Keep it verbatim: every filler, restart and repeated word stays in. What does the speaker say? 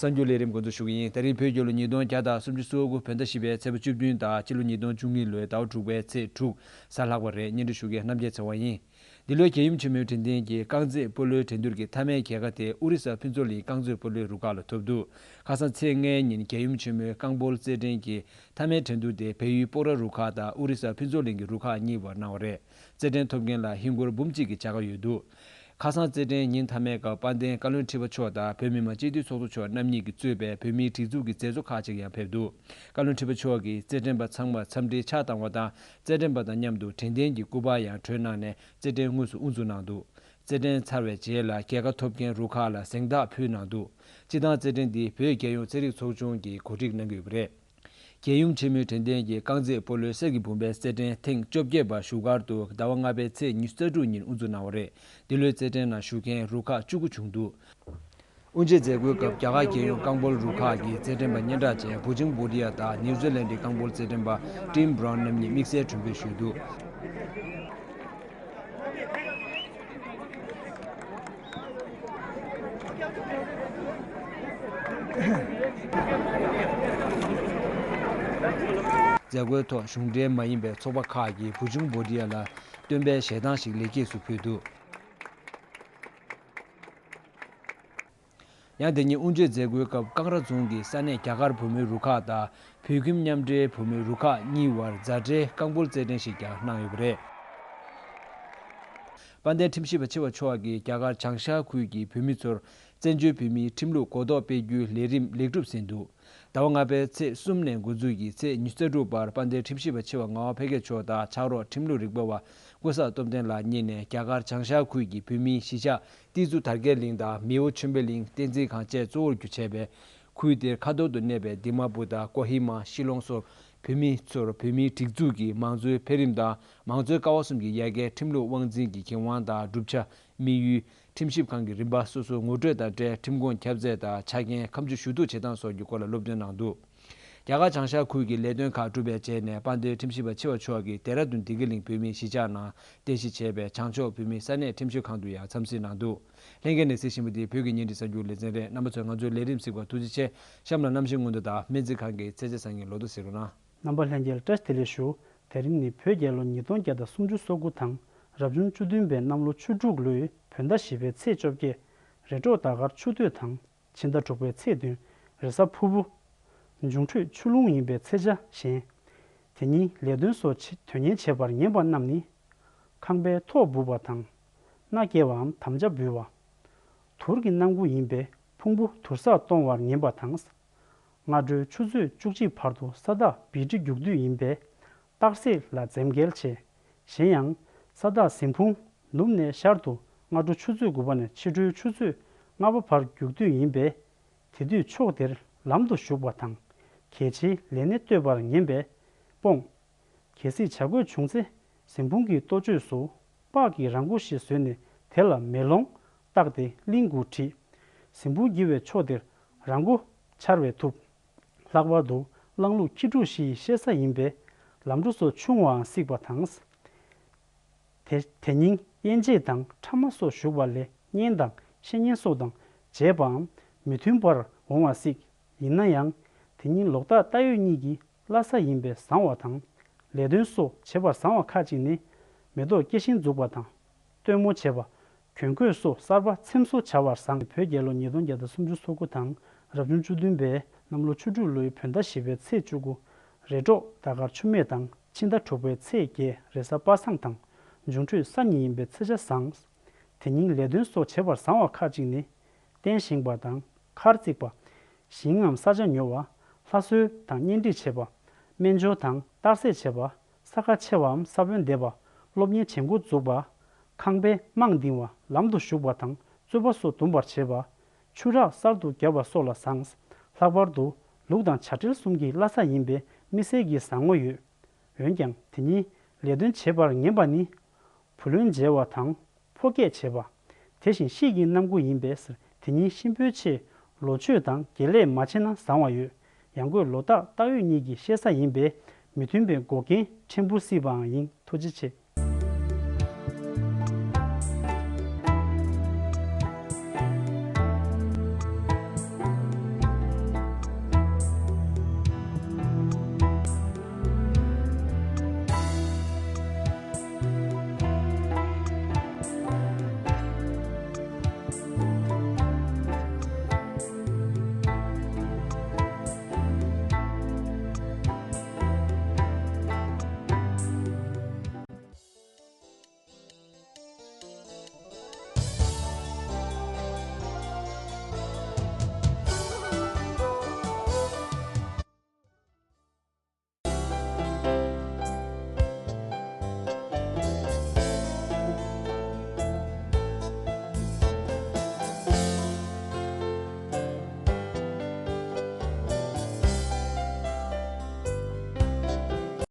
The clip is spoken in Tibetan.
གསར་འགྱུར་ལས་རིམ་འགོ་འཛུགས་ཞུ་གི་ཡིན། ད་རིང་བོད་རྒྱལ་ལོ་ཉིས་སྟོང་བརྒྱ་དང་སུམ་ཅུ་སོ་དགུ་བོད་ཟླ་བཞི་པའི་ཚེས་པ་བཅུ་བདུན་དང་ཕྱི་ལོ་ཉིས་སྟོང་བཅུ་གཉིས་ལོའི་ཟླ་བ་དྲུག་པའི་ཚེས་དྲུག་གཟའ་ལྷག་པ་རེད། སྙན་སྒྲོན་ཞུ་མཁན་རྣམ་རྒྱལ་ཚེ་དབང་ཡིན། འདི་ལོའི་རྒྱལ་ཡུམ་ཆེན་མོའི་དྲན་རྟེན་གྱི་རྐང་རྩེད་སྤོ་ལོའི་འགྲན་བསྡུར་གྱི་མཐའ་མའི་རྒྱལ་ཁ་དེ་ཨོ་རི་ས་ཕུན་ཚོགས་གླིང་རྐང་རྩེད་སྤོ་ལོའི་རུ་ཁག་ལ་ཐོབ་འདུག་ཁ་སང་ཚེས་ལྔའི་ཉིན་རྒྱལ་ཡུམ་ཆེན་མོའི་རྐང་སྤོལ་རྩེད་འགྲན་གྱི་མཐའ་མའི་འགྲན་བསྡུར་དེ་བལ་ཡུལ་སྤོག་ར་རུ་ཁག་དང་ཨོ་རི་ས་ཕུན་ཚོགས་གླིང་གི་རུ་ཁག་གཉིས་བར་གནང་བ་རེད། རྩེད་འགྲན་ཐོབ་མཁན་ལ་ཧིན་སྒོར་འབུམ་གཅིག་གི་བྱ་དགའ་ཡོད་འདུག་ཁ་སང་རྩེད་འགྲན་ཉིན་མཐའ་མའི་སྐབས་དཔལ་ལྡན་བཀའ་བློན་ཁྲི་པ་མཆོག་དང་བོད་མི་མང་སྤྱི་འཐུས་ཚོགས་གཙོ་མཆོག་རྣམ་གཉིས་ཀྱིས་གཙོས་པའི་བོད་མིའི་སྒྲིག་འཛུགས་ཀྱི་མཛད་གཙོ་ཁག་ཅིག་ཡང་ཕེབས་འདུག་བཀའ་བློན་ཁྲི་པ་མཆོག་གིས་རྩེད་འགྲན་པ་ཚང་མར་འཚམས་འདྲིའི་ཕྱག་བཏང་བ་དང་། རྩེད་འགྲན་པ་དང་མཉམ་དུ་དྲན་རྟེན་གྱི་སྐུ་པར་ཡང་གྲོལ་གནང་ནས་རྩེད་འགྲན་དངོས་སུ་དབུ་འཛུགས་གནང་འདུག་རྩེད་འགྲན་ཚར་བའི་རྗེས་ལ་རྒྱལ་ཁ་ཐོབ་མཁན་རུ་ཁག་ལ་གཟེངས་རྟགས་ཕུལ་གནང་འདུག་སྤྱིར་བཏང་རྩེད་འགྲན་འདི་བོད་རྒྱལ་ཡོངས་རྩེད་རིགས་ཚོགས་ཆུང་གིས་གོ་སྒྲིག་གནང་གི་ཡོད་པ་རེད། རྒྱལ་ཡུམ་ཆེན་མོའི་དྲན་རྟེན་གྱི་རྐང་རྩེད་སྤོ་ལོའི་གསེར་གྱི་བུམ་པའི་རྩེད་འགྲན་ཐེངས་བཅོ་བརྒྱད་པ་བཞུགས་སྒར་དུ་ཟླ་བ་ལྔ་པའི་ཚེས་ཉི་ཤུ་རྩ་དྲུག་ཉིན་དབུ་འཛུགས་གནང་བ་རེད། འདི་ལོའི་རྩེད་འགྲན་ནང་ཞུགས་མཁན་རུ་ཁག་བཅུ་དགུ་བྱུང་འདུག་དབུ་འབྱེད་མཛད་སྒོའི་སྐབས་རྒྱ་གར་རྒྱལ་ཡོངས་རྐང་སྤོལ་རུ་ཁག་གི་རྩེད་འགྲན་པ་སྙན་གྲགས་ཅན་བུ་ཆུང་བྷོ་ཊི་ཡ་དང་ནིའུ་ཛི་ལན་ཌི་རྐང་སྤོལ་རྩེད་འགྲན་པ་ཊིམ་བྷ་རའུན་རྣམ་གཉིས་དམིགས་བསལ་གྲོས་འབུལ་ཞུས་འདུག་མཛད་སྒོའི་ཐོག་གཞུང་འབྲེལ་མ་ཡིན་པའི་ཚོགས་པ་ཁག་གིས་བུ་ཆུང་བྷོ་ཊི་ཡ་ལ་སྟོན་པའི་ཞལ་ཐང་ཞིག་ལེགས་སྐྱེས་སུ་ཕུལ་འདུག་ཡང་དེ་ཉིན་དབུ་འབྱེད་མཛད་སྒོའི་སྐབས་ཀང་ར་རྫོང་གི་ས་གནས་རྒྱ་གར་བོད་མིའི་རུ་ཁག་དང་བོད་ཁྱིམ་མཉམ་འབྲེལ་བོད་མིའི་རུ་ཁག་གཉིས་བར་མཛའ་འབྲེལ་རྐང་སྤོལ་རྩེད་འགྲན་ཞིག་ཀྱང་གནང་ཡོད་པ་རེད། དཔལ་ལྡན་ཁྲིམས་ཞིབ་པ་ཆེ་བ་མཆོག་གིས་རྒྱ་གར་བྱང་ཤར་ཁུལ་གྱི་བོད་མི་ཚོར་བཙན་བྱོལ་བོད་མིའི་ཁྲིམས་ལུགས་གོ་རྟོགས་སྤེལ་རྒྱུའི་ལས་རིམ་ལེགས་གྲུབ་ཟིན་འདུག་ཟླ་བ་ལྔ་པའི་ཚེས་གསུམ་ནས་འགོ་འཛུགས་ཀྱིས་ཚེས་ཉི་ཤུ་རྩ་དྲུག་བར་དཔལ་ལྡན་ཁྲིམས་ཞིབ་པ་ཆེ་བ་ངག་དབང་འཕེལ་རྒྱས་མཆོག་དང་ཕྱག་རོགས་ཁྲིམས་ལུགས་རིག་པ་བ་ཀུན་བཟང་སྟོབས་ལྡན་ལགས་གཉིས་ནས་རྒྱ་གར་བྱང་ཤར་ཁུལ་གྱི་བོད་མིའི་གཞིས་ཆགས་ཏི་ཛུ་དར་རྒྱས་གླིང་དང་མེའོ་ཆོས་འཕེལ་གླིང་བསྟན་འཛིན་ཁང་བཅས་གཙོ་བོར་གྱུར་བྱས་པའི་ཁུལ་དེར་ཁ་ཐོར་དུ་གནས་པའི་དི་མ་པུར་དང་ཀོ་ཧི་མ། ཤི་ལོང་སོགས་བོད་མི་ཚོར་བོད་མིའི་སྒྲིག་འཛུགས་ཀྱི་མང་གཙོའི་འཕེལ་རིམ་དང་མང་གཙོའི་ཀ་བ་གསུམ་གྱི་ཡ་གིའི་ཁྲིམས་ལུགས་དབང་འཛིན་གྱི་འགན་དབང་དང་བསྒྲུབ་བྱ། དམིགས་ཡུལ། ཁྲིམས་ཞིབ་ཁང་གི་རིམ་པ་སོ་སོའི་ངོ་སྤྲོད་དང་འབྲེལ་ཁྲིམས་ཁོངས་ཁྱབ་ཚད་དང་ཆ་རྐྱེན་ཁ་མཆུ་ཞུ་གཏུག་བྱེད་སྟངས་སོགས་ཀྱི་སྐོར་ལ་སློབ་སྟོན་གནང་འདུག་རྒྱ་གར་བྱང་ཤར་ཁུལ་གྱི་ལས་དོན་ཁག་གྲུབ་པའི་རྗེས་ནས་དཔལ་ལྡན་ཁྲིམས་ཞིབ་པ་ཆེ་བ་མཆོག་གིས་ལྡེ་ར་ལྡུན་བདེ་སྐྱིད་གླིང་བོད་མིའི་གཞིས་ཆགས་ནང་རྟེན་གཞི་བྱས་པའི་བྱང་ཕྱོགས་བོད་མིའི་ས་གནས་ཁྲིམས་ཞིབ་ཁང་དུ་ཡང་འཚམས་གཟིགས་གནང་འདུག་ལྷན་རྒྱས་ནས་གཟིགས་བཞིན་པ་འདི་བོད་ཀྱི་བརྙན་འཕྲིན་གསར་འགྱུར་ལེ་ཚན་རེད། རྣམ་པ་ཚོས་ང་ཚོའི་ལས་རིམ་གཟིགས་པར་ཐུགས་རྗེ་ཆེ། གཤམ་ལ་གནམ་གཤིས་སྔོན་འགྲོ་དང་སྨན་རྩིས་ཁང་གི་ཚེས་ཆ་སང་ཉིན་ལོ་ཐོ་གཟིགས་རོགས་གནང་། རྣམ་པ་ལྷན་རྒྱས་ལ་བཀྲ་ཤིས་བདེ་ལེགས་ཞུ། དེ་རིང་ནི་བོད་རྒྱལ་ལོ་ཉིས་སྟོང་བརྒྱ་དང་སུམ་ཅུ་སོ་དགུ་དང་རབ་བྱུང་བཅུ་བདུན་པའི་གནམ་ལོ་ཆུ་འབྲུག་ལོའི་བོད་ཟླ་བཞི་པའི་ཚེས་བཅོ་བརྒྱད། རེ་འབྲོག་ཟླ་སྐར་ཆུ་སྟོད་དང་། ཕྱི་ཟླ་དྲུག་པའི་ཚེས་བདུན། རེས་གཟའ་ཕུར་བུ། འབྱུང་འཕྲོད་ཆུ་རླུང་ཡིན་པའི་ཚེས་ཆ་བཞིན། དེ་ཉིན་ལས་དོན་སོགས་བྱེད་དོན་གཉེར་བྱེད་པར་ངེས་པ་རྣམས་ནི། ཁང་པའི་ཐོག་སྦུག་པ་དང་། མནའ་སྐྱེལ་བའམ་དམ་བཅའ་འབུལ་བ། དུར་གྱི་སྣང་ཁུག་ཡིན་པས་ཕུང་པོ་དུར་སར་གཏོང་བར་ངེས་པ་དང་། སྔ་དྲོའི་ཆུ་ཚོད་བཅུ་གཅིག་བར་དུ་ས་བདག་བི་ཏྲི་རྒྱུག་དུས་ཡིན་པས། སྟག་གཟིག་ལ་འཛེམ་གེལ་ཆེ། གཞན་ཡང་། ས་བདག་ཟིན་ཕུང་ནུབ་ནས་ཤར་དུ་སྔ་དྲོ་ཆུ་ཚོད་དགུ་པ་ནས་ཕྱི་དྲོའི་ཆུ་ཚོད་ལྔ་པ་བར་རྒྱུག་དུས་ཡིན་པས། དེ་དུས་ཕྱོགས་དེར་ལམ་དུ་ཞུགས་པ་དང་། གལ་ཆེའི་ལས་སྣེ་གཏོད་པར་ངེས་པས། སྤོང་། གལ་སྲིད་བྱ་དགོས་བྱུང་ཚེ། ཟིན་ཕུང་གི་ལྟོ་ཆས་སུ། སྤགས་ཀྱི་ར་མགོ་ཞིག་བཟོས་ནས། དེ་ལ་མེ་ལོང་བཏགས་ཏེ། གླིང་དགུ་བྲིས། ཟིན་ཕུང་རྒྱུ་བའི་ཕྱོགས་དེར། ར་མགོ་འཕྱར་བས་ཐུབ། ལྷག་པར་དུ་གླང་ལུག་ཁྱི་ཕྲུག་བཞི་ཡི་གཤེད་ས་ཡིན་པས། ལམ་འགྲོ་སོགས་ཆུང་བའང་སྲིད་པ་དང་། དེ་དེ་ཉིན་དབྱེན་འབྱེད་དང་ཕྲ་མ་སོགས་ཞུགས་པ་ལས་གཉེན་དང་བཤེས་གཉེན་སོགས་དང་བྱས་པའང་མི་མཐུན་པར་འོང་བ་སྲིད། ཡིན་ན་ཡང་དེ་ཉིན་ལོག་ལྟ་ལྟ་འོས་གཉིས་ཀྱི་བླ་གཟའ་ཡིན་པས་བཟང་བ་དང་། ལས་དོན་སོགས་བྱེད་པར་བཟང་བ་ཁ་ཅིག་ནི། མེ་ཏོག་སྐྱེ་ཤིང་འཛུགས་པ་དང་། སྟོན་མོ་བྱེད་པ། གྱོན་གོས་སོགས་གསར་པ་འཚེམ་བཟོ་བྱ་བར་བཟང་། བོད་རྒྱལ་ལོ་ཉིས་སྟོང་བརྒྱ་དང་སུམ་ཅུ་སོ་དགུ་དང་རབ་བྱུང་བཅུ་བདུན་པའི་གནམ་ལོ་ཆུ་འབྲུག་ལོའི་བོད་ཟླ་བཞི་པའི་ཚེས་བཅུ་དགུ། རེ་འབྲོག་ཟླ་སྐར་ཆུ་སྨད་དང་ཕྱི་ཟླ་དྲུག་པའི་ཚེས་བརྒྱད། རེས་གཟའ་པ་སངས་དང་འབྱུང་འཕྲོད་གཟའ་ཉི་ཡིན་པའི་ཚེས་ཆ་བཟང་། དེ་ཉིན་ལས་དོན་སོགས་བྱེད་པར་བཟང་བ་ཁ་ཅིག་ནི། རྟེན་བཞེངས་པ་དང་མཁར་བརྩིགས་པ། ཞིང་ངམ་ས་ཆ་ཉོ་བ། ལྷ་གསོལ་དང་གཉེན་སྒྲིག་བྱེད་པ། སྨན་སྦྱོར་དང་གཏར་སྲེག་བྱེད་པ། ས་ཁ་ཕྱེ་བའམ་ས་བོན་འདེབས་པ། སློབ་གཉེར་བྱེད་འགོ་འཛུགས་པ། ཁང་པའི་རྨང་འདིང་བ། ལམ་དུ་ཞུགས་པ་དང་རྩོད་པ་སོགས་འདུམ་པར་བྱེད་པ། ཆུ་རགས་གསར་དུ་བརྒྱབ་པ་སོགས་ལ་བཟང་། ལྷག་པར་དུ་ལུག་དང་བྱ་སྤྲེལ་གསུམ་གྱི་བླ་གཟའ་ཡིན་པས་མི་སེར་གྱི་བཟང་ངོ་ཡོད། འོན་ཀྱང་དེ་ཉིན་ལས་དོན་བྱེད་པར་ངན་པ་ནི། བུ་ལོན་འཇལ་བ་དང་ཕོ་སྐྱེད་བྱེད་པ། དེ་བཞིན་དཔྱིད་ཀྱི་གནམ་སྒོ་ཡིན་པས་དེ་ཉིན་གཤིན་པོའི་ཆེད་ལོ་མཆོད་དང་དགེ་ལས་མ་བྱས་ན་བཟང་བ་ཡོད། ཡང་སྒོས་ལོ་སྟག་སྟག་ཡོས་གཉིས་ཀྱི་གཤེད་གཟའ་ཡིན་པས་མི་མཐུན་པའི་འགོག་རྐྱེན་ཕྲན་བུ་སྲིད་པའང་ཡིན། ཐུགས་རྗེ་ཆེ།